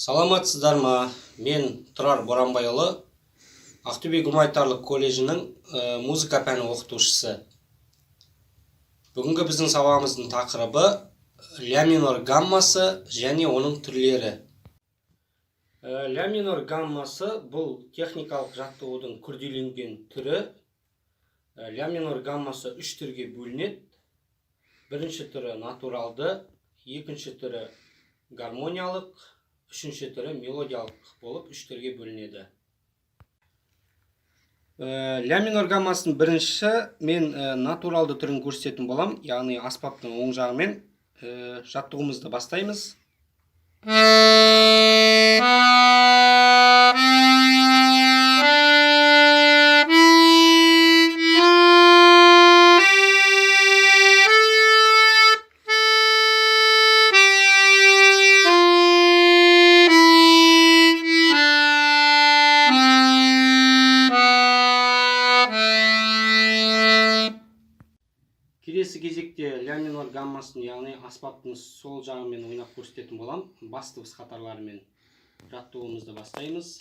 Саламатсыздар ма? Мен Тұрар Боранбайұлы, Ақтөбе гуманитарлық колледжінің музыка пәні оқытушысы. Бүгінгі біздің сабағымыздың тақырыбы ля минор гаммасы және оның түрлері. Ля минор гаммасы бұл техникалық жаттығудың күрделенген түрі. Ля минор гаммасы үш түрге бөлінеді. Бірінші түрі натуралды, екінші түрі гармониялық, үшінші түрі мелодиялық болып үш түрге бөлінеді. Ля минор гаммасының бірінші мен натуралды түрін көрсететін болам, яғни аспаптың оң жағымен жаттығуымызды бастаймыз. Келесі кезекте ля минор гаммасын, яғни аспаптың сол жағымен ойнап көрсететін болам, бас дыбыс қатарларымен. Жаттығуымызды бастаймыз.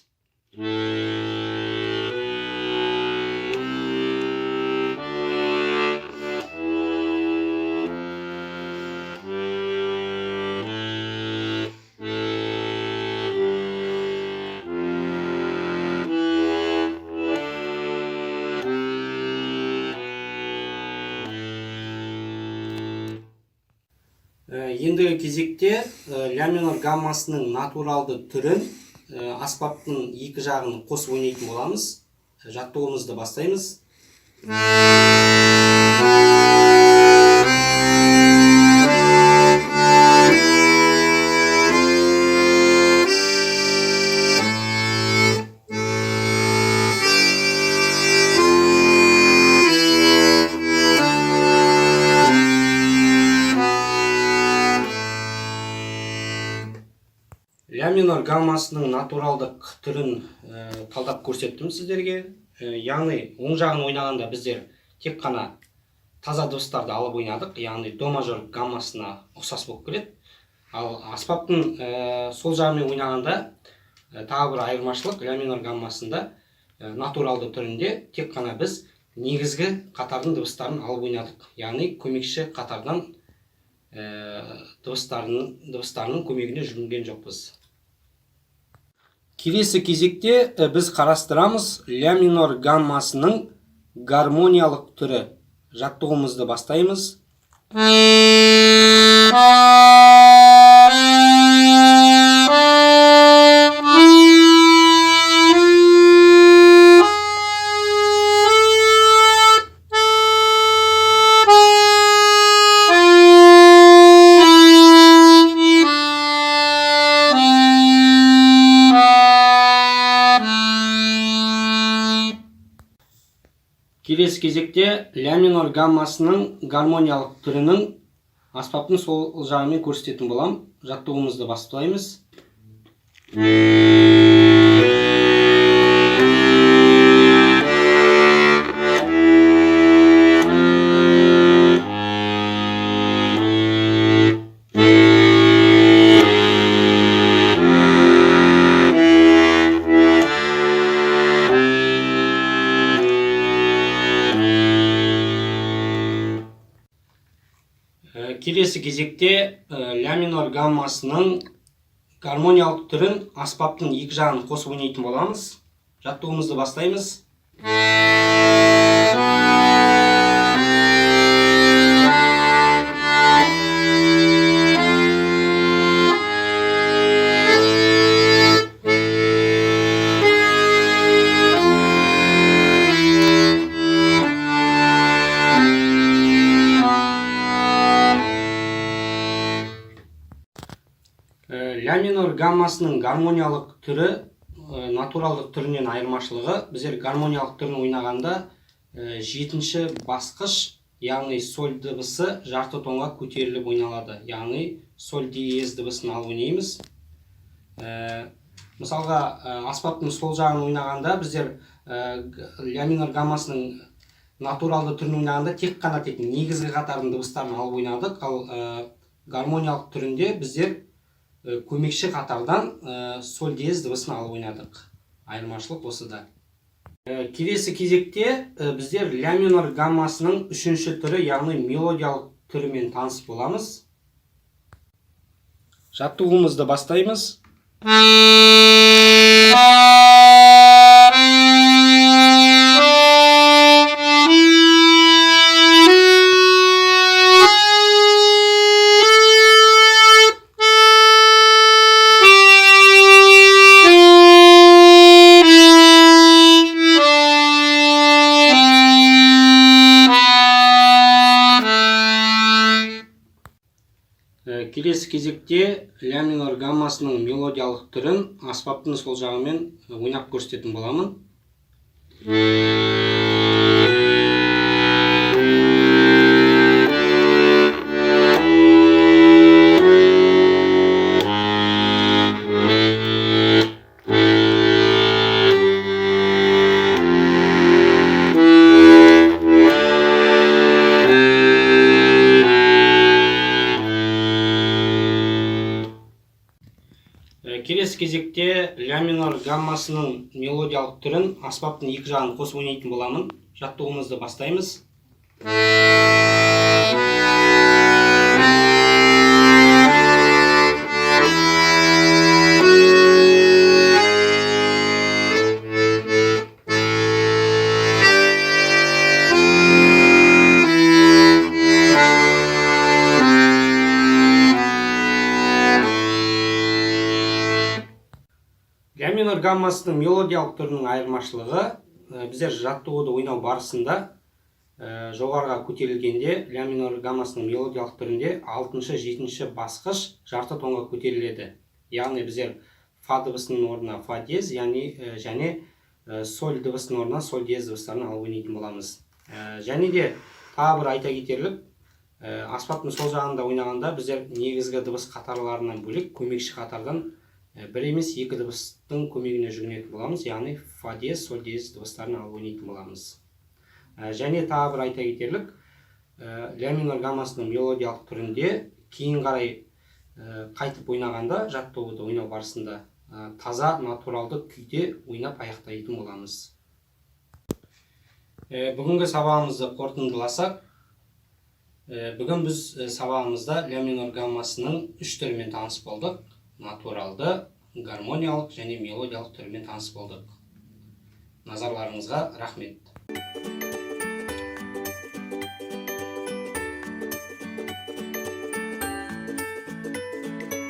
Ендігі кезекте ля минор гаммасының натуралды түрін аспаптың екі жағын қосып ойнайтын боламыз. Жаттығуымызды бастаймыз. Ля минор гаммасының натуралдық түрін талдап көрсеттім сіздерге. Яғни оң жағын ойнағанда біздер тек қана таза дыбыстарды алып ойнадық, яғни до мажор гаммасына ұқсас болып келеді. Ал аспаптың сол жағымен ойнағанда тағы бір айырмашылық: ля минор гаммасында натуралды түрінде тек қана біз негізгі қатардың дыбыстарын алып ойнадық, яғни көмекші қатардан дыбыстарының көмегіне жүгінген жоқпыз. Келесі кезекте біз қарастырамыз ля минор гаммасының гармониялық түрі. Жаттығуымызды бастаймыз. Келесі кезекте ля минор гаммасының гармониялық түрінің аспаптың сол жағымен көрсететін болам. Жаттығуымызды бастаймыз. Келесі кезекте ля минор гаммасының гармониялық түрін аспаптың екі жағын қосып ойнайтын боламыз. Жаттығуымызды бастаймыз. Ля минор гаммасының гармониялық түрі натуралдық түрінен айырмашылығы: біздер гармониялық түрін ойнағанда жетінші басқыш, яғни соль дыбысы жарты тонға көтеріліп ойналады, яғни соль диез дыбысын алып ойнаймыз. Мысалға, аспаптың сол жағын ойнағанда біздер ля минор гаммасының натуралды түрін ойнағанда тек қана тек негізгі қатардың дыбыстарын алып ойнадық, ал гармониялық түрінде біздер Көмекші қатардан соль диез дыбысын алып ойнадық. Айырмашылық осыда. Келесі кезекте біздер ля минор гаммасының үшінші түрі, яғни мелодиялық түрімен таныс боламыз. Жаттығуымызды бастаймыз. Келесі кезекте ля минор гаммасының мелодиялық түрін аспаптың сол жағымен ойнап көрсететін боламын. Келесі кезекте ля минор гаммасының мелодиялық түрін аспаптың екі жағын қосып ойнайтын боламын. Жаттығуымызды бастаймыз. Ля минор гаммасының мелодиялық түрінің айырмашылығы, біздер жаттығуды ойнау барысында жоғарыға көтерілгенде ля минор гаммасының мелодиялық түрінде 6-7 басқыш жарты тонға көтеріледі. Яғни біздер фа дыбысының орнына фа диез, яғни және соль дыбысының орнына соль диез дыбыстарын алып ойнайтын боламыз. Және де тағы бір айта кетерлік, аспаптың сол жағында ойнағанда біздер негізгі дыбыс қатарларынан бөлек көмекші қатардан бір емес екі дыбыстың көмегіне жүгінетін боламыз, яғни фа диез, соль диез дыбыстарын алып ойнайтын боламыз. Және тағы бір айта кетерлік, ля минор гаммасының мелодиялық түрінде кейін қарай қайтып ойнағанда, жаттығуды ойнау барысында таза натуралды күйде ойнап аяқтайтын боламыз. Бүгінгі сабағымызды қорытындыласақ, бүгін біз сабағымызда ля минор гаммасының үш түрімен таныс болдық. Натуралды, гармониялық және мелодиялық түрімен таныс болдық. Назарларыңызға рахмет.